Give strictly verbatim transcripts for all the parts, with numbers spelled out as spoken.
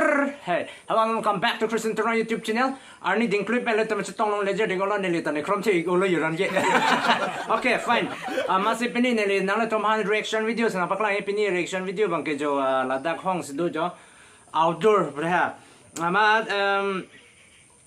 Hey, hello and welcome back to Christian Teron YouTube channel. Arni dingklui pen ilitum chetong longle, je ding olo neli ta ne krom che olo yuran ye. Okay, fine. Ah, masi pini neli nanglitum aphan reaction video si nangpaklang, eh, pini reaction video abang ke jo, ah, ladak hong si do jo outdoor bre ha. Amat, um,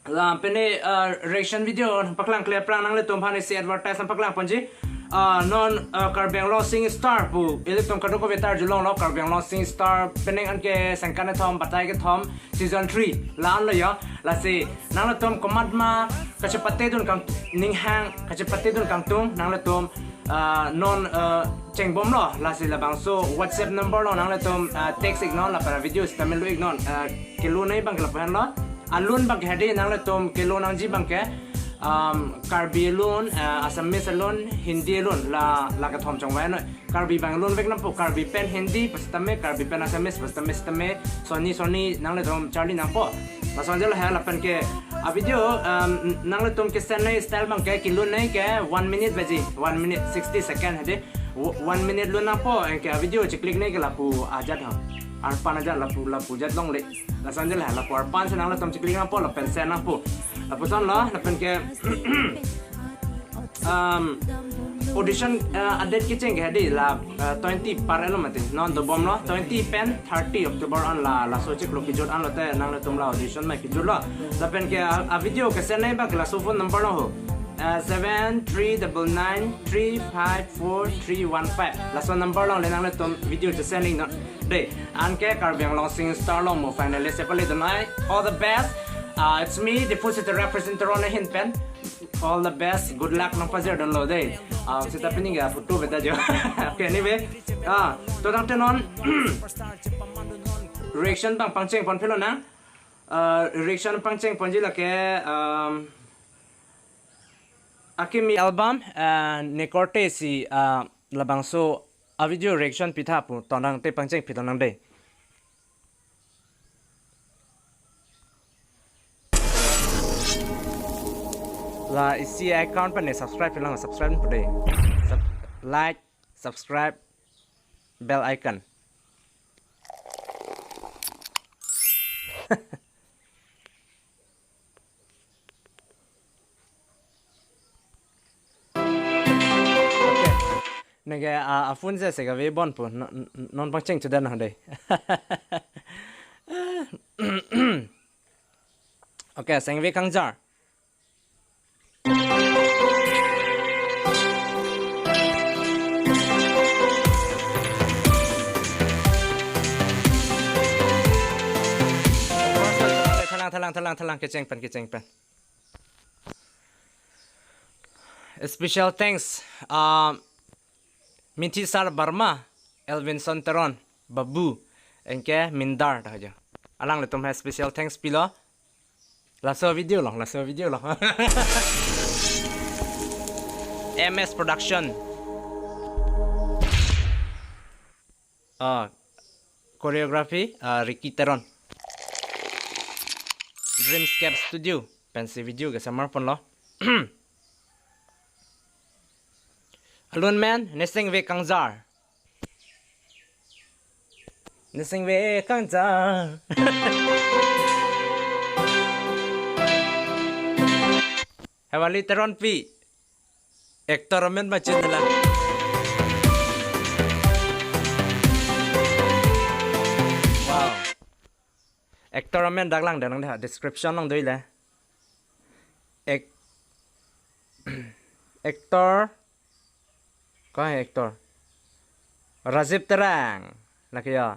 la pini, ah, reaction video paklang kle aphrang nanglitum aphan isi advertise nangpaklang ponji. Ah, non, ah, Karbi Anglong Sing Star pu ilitum kadokave ta arjulonglo, Karbi Anglong Sing Star penang an ke sengkan kethom, batai kethom, season three la-an lo yo. Lasi nanglitum komat ma kachepate dun kang, ning hang kachepate dun kangtung, nanglitum, ah, non, ah, chengbomlo, lasi labangso WhatsApp number along nanglitum, ah, text iknon, lapen video sitame lu iknon, ah, kelun nei abang ke lapu henlo. Alun abang ke hedi, nanglitum kelun nangji abang ke, um, Karbi alun, ah, Assamese alun, Hindi alun, la, la kethom chongvai noi. Karbi abang lun vek nangpo, Karbi pen Hindi pasitame, Karbi pen Assamese pasitame, sitame sonni sonni nanglitum charli nangpo. Lason je lahai lapen ke a video, um, nanglitum ke send nei style abang ke kelun nei ke one minute baji, one minute sixty second hedi. W-, one minute lun nangpo, anke a video checlick nei ke lapu ajat ha. Arpan ajat lapu, lapu ajat longle. Lason je lahai lapu arpan si nanglitum checlick nangpo lapen send nangpo. Lapuson lo, lapen ke, um, audition, uh, a-date kecheng ke hedi la, uh, twenty par elo mati. Non dobomlo, twenty pen thirty October an la, laso chiklo kejut an lote nanglitum la audition mai kejutlo. Lapen ke a, a video ke send nei abang ke laso phone number along ho. Uh, seven three double nine three five four three one five. Laso number along le nanglitum video che-send iknon. Dei, anke Karbi Anglong Sing Star along mo finalist epale donai. All the best. Uh, it's me, the Pussycat representative ahin pen. All the best, good luck nangpajir dunlo dei. Um, seta pini ga photo beta jo. Okay, anyway. Ah, to tangte non reaction abang pangcheng pon philo nang. Ah, reaction pangcheng ponji lake, um, akimi album, ah, ne korte si, ah, labangso a video reaction pitha pu tangte pangcheng philo nang dei. La isi account pen ne subscribe lang, subscribe pu dei. Sub-, like, subscribe, bell icon. Okay. Neke, ah, a phone je se kave bon pu, non, non, non pangcheng chudan nang dei. Okay, sengve kangjar. Thalang, thalang, thalang, thalang, kecheng pen, kecheng pen. Special thanks, uh, Mithisar Barma, Elvinson Teron, Babu, anke Mindar ta jo. Alanglitum hai special thanks pilo. Laso video along, laso video along. M S Production. Ah, choreography, ah, Ricky Teron. Dreamscape Studio pensi video kesamar ponlo. Alun men, ne sengve kangjar. Ne sengve kangjar. Hewali Teronpi. Actor amen machin la. Wow. Actor amen dak langdam nang dei, description along do-i le. Ac-, actor. Ko actor? Rajiv Terang. Lake ya.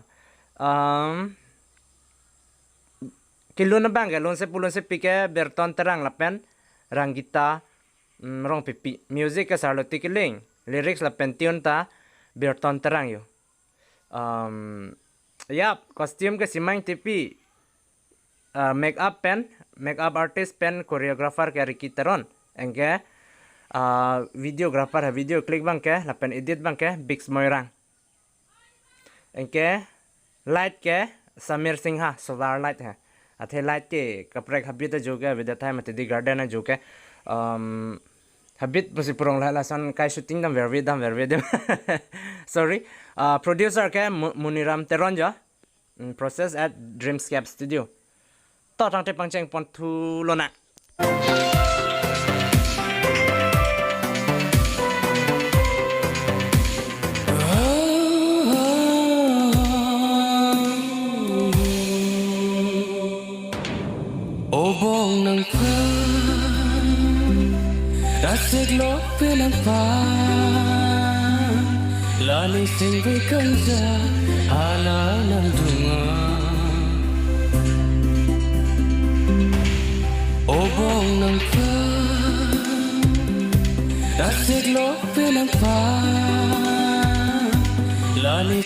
Um, kelun abang ke, lunse pu lunsepi ke Berton Terang lapen Rangita, mm, Rongpipi. Music ke Sarloti Killing. Lyrics lapen tune ta Berton Terang yo. Um, yap, costume ke Simang Tipi. Uh, makeup pen, makeup artist pen choreographer ke Ricky Teron. Anke, uh, videographer, video click abang ke, lapen edit abang ke Bix Moirang. Anke light ke Samir Singha, solar light he. Athe light ke kaprek habit ajo ke, Vidya Thai mate di garden ajo ke. Um, habit pusi purong la, lason kai shooting dam verve, dam verve dem. Sorry. Uh, producer ke Mu-, Muniram Teron jo. mm, process at Dreamscape Studio. To tangte pangcheng pon thu lonang. Obong nangphan, dasik lok penangphan, lani singve kanja, hala nangdunga. Obong nangphan, dasik lok penangphan, lani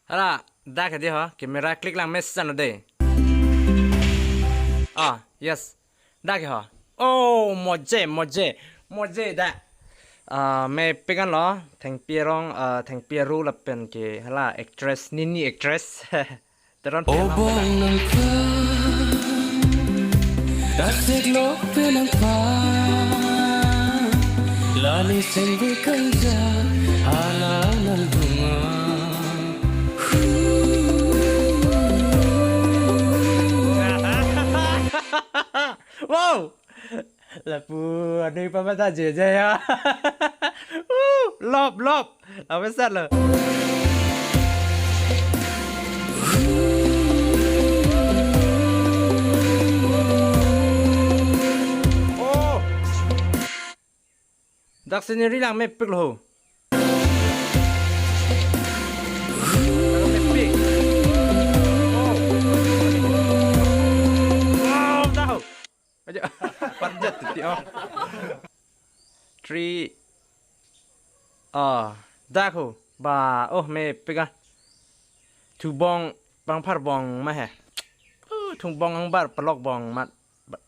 Hala, dak hedi ho, camera click lang mesen lo de. Ah, yes. Dak ho. Oh, moje, moje, moje dak. Ah, mepik an lo, Thengpi Arong, ah, Thengpi Aru lapen ke, hala, actress, Nini actress. Teron film. Obong nangphan, dasik lok penangphan, lani singve kanja, hala nangdunga. Wow! Lapu, anu pamata jeje ya. Woo! Lop, lop. Apa sat lo? Oh. Dak scenery lang mepik lo. Mepik. Oh. Wow, tahu. Aja, panjat titi, oh. Three. Ah, dak ho. Ba, oh, mepik ah. Thubong, bang phar bong ma he. Uh, thubong angbar pelok bong mat. Ba-,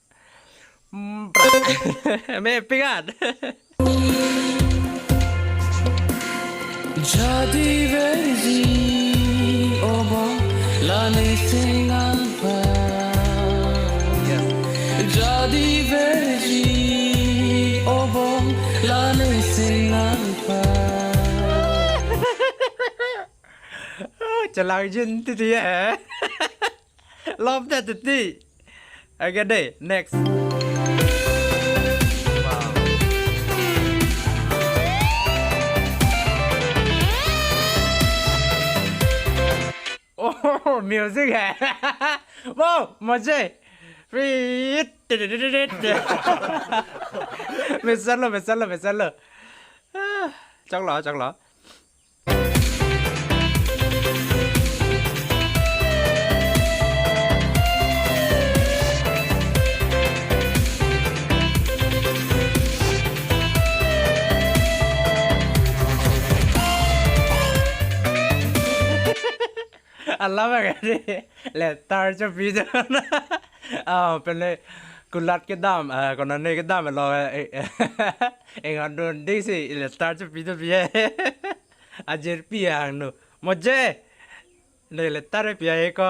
mm, pra-, mepik ah. Jadi verji obong lani sing angphan. Jadi verji obong lani sing angphan. Oh, chelangjin titi ya. Love that titi. Okay, deh, next. Wow. Oh, music hai. Wow, moje. Fit. Mesen lo, mesen lo, mesen lo. Ah, choklo, choklo. Alam agadi letter chopi do. Ah, pele kulat kedam, ah, konane kedam lo, eh, eh, engan dun dei si letter chopi do pi. Ajirpi angno. Moje. Ne letter pi ko.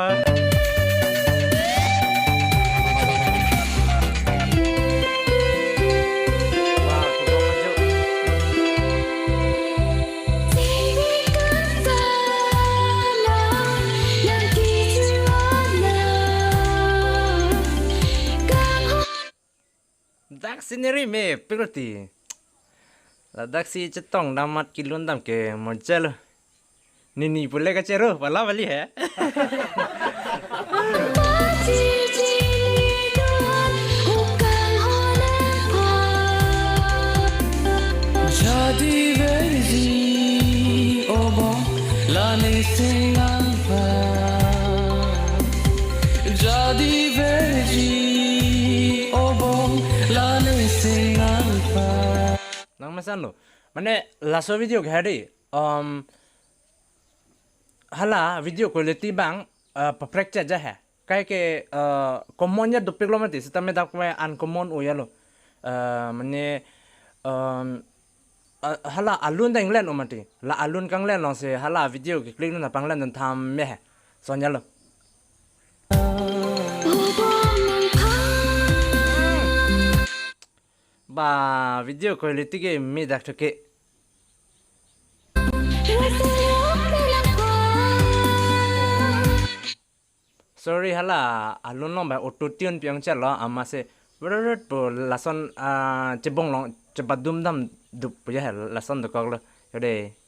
Dak scenery mepik lo ti. Ladak si chetong dam amat kelun dam ke moje lo. Nini pule kachero pala pali he. Jadi verji obong lani sing angphan. Jadi verji obong lani sing angphan. Nang mesen lo. Mane laso video ke hari, um, hala video quality bang, uh, paprek cha ja he. Kaike, uh, common ya dopik lo mati, sitame dak me uncommon o ya lo. Uh, mane, um, uh, hala alun dang len o mati. La alun kanglen lo si hala video ke click na panglen dan tham me he. Sonya lo. Ba, video quality ke me dak thoke. Sorry, hala alun along ba auto tune pi-ong chotlo, amatsi brrrr pu lason, ah, chebong long chebadum dam dup pu ya, lason dokoklo. Yode.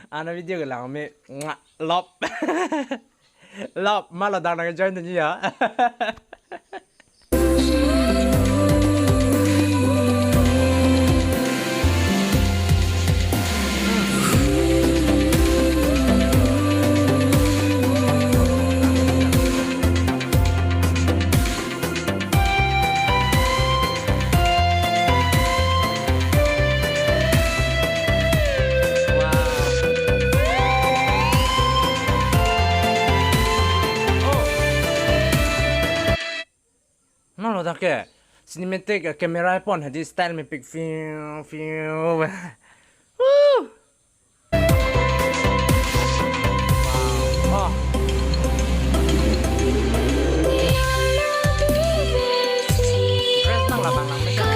Ana video kelang me nga lop. Lop, malo dang nang join dunji ya. Nang lo dak ke cinematic, eh, camera pon hadi style mepik fiu fiu. Woo! Oh. Dress bang la bang lang mesen.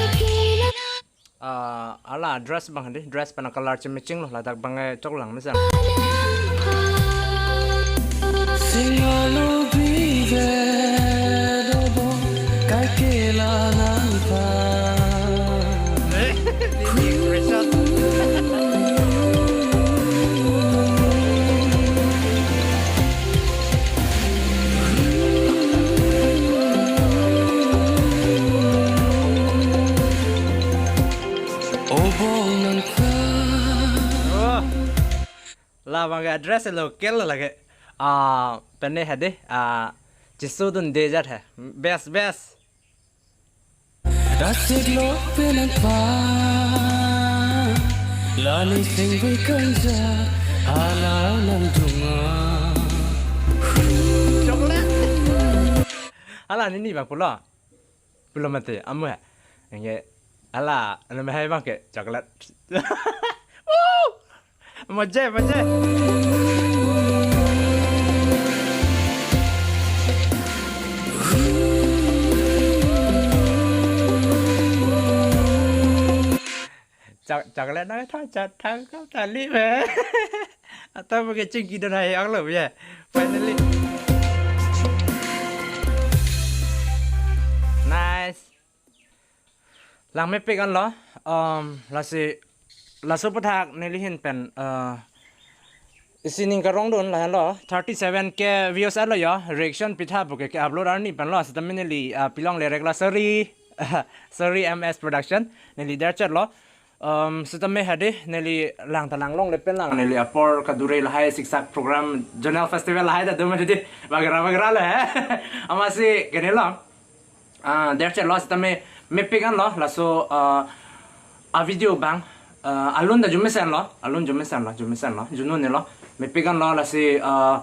Ah, ala dress bang hadi, dress pen a-color che-matching lo, ladak bang e choklang mesen. Singalo bive dobo kaikela nangpa. Obong nangpa. Oh. Labang ke address local lake. Ah, pene hadi, ah, chisudunde jat he. Best, best. Dasik lo penang pa. Lani sing bekanja ala nang dunga. Chocolate. Ala nini bang pulo. Pulo mati, amu he. Inge, ala, anu me hai bang ke, chocolate. Woo! Maje, maje. Chak, chak le na tha, chak tha ka ta li be. Ata mo ke chingki don hai ang lo ye. Finally. Nice. Lang mepik anlo. Um, lasi, laso aputhak neli ahin pen, uh, isi ning karong dun lahenlo, thirty seven K views alo yo, reaction pitha puke ke-upload arni penlo, sitame neli, ah, pilongle rek la, sorry, sorry, M S Production, neli derchet lo. Um, sitame hadi, neli lang ta lang longle pen lang, neli apor kadure lahai siksak program, zonal festival lahai ta dum hadi, bagera bagera le, he. Amatsi, gini lo. Ah, derchet lo sitame mepik anlo, laso, ah, a-video bang, ah, alun ta jumesen lo, alun jumesen lo, jumesen lo, junu ne lo, mepik anlo lasi, ah,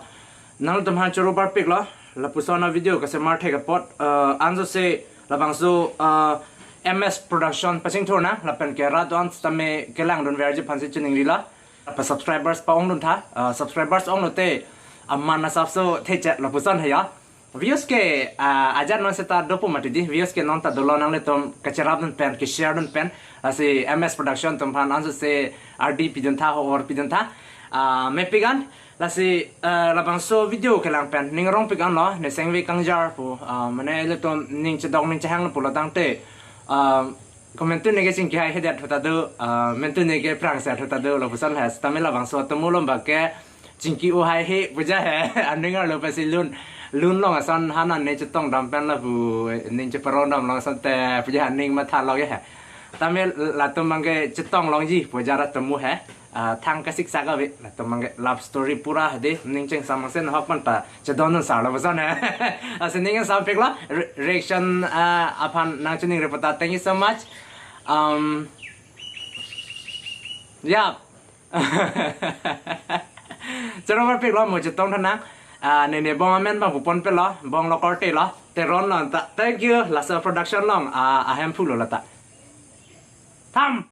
nangtum aphan choro parpik lo, lapuson a-video kasemar thek apot, ah, anso se labangso, ah, M S Production pachingthur nang, lapen ke rat an sitame kelang dun verji aphansi chiningri lo, pa subscribers pa-ong dun tha, ah, subscribers ong lote, aman asapso thechet lapuson he ya. Views ke, ah, ajat non seta dopo mati di. Views ke non ta dolo, nanglitum kacherap dun pen, ke-share dun pen. Lasi M S Production atum aphan anso se ardi pidun tha, ho-or pidun tha. Ah, mepik an. Lasi, ah, labangso video kelang pen ning arongpik anlo, ne sengve kangjar pu. Ah, mane ilitum ning chedok ning chehang pulo tangte. Ah, komantu ne ke chingki haihedet ahut ta do, ah, mantu ne ke prangset ahut ta do, lapuson he. Sitame labangso atomo lom ba ke chingki-o haihe pu ja he, aning arlo pasi lun, lun long ason hanan ne chetong dam pen lapu, ning cheparong dam long asonte pu ja, aning matha lok he. Tame latum abang ke chetong longji pu ja rat atomo he. Ah, thang kasiksak ave, latum abang ke love story pura hadi, ning chengsam angse nahok pen ta chedon dun sar lapuson he. Lasi ning sampik lo, re-, reaction, ah, aphan nangchiningri apot ta, thank you so much. Um, yap. Choro parpik lo, mo chetong tha nang. Ah, nene bong amen bang pupon pe lo, bong lo korte lo, Teron lo ta. Thank you, laso production long, ah, ahem phu lo lata. Tham.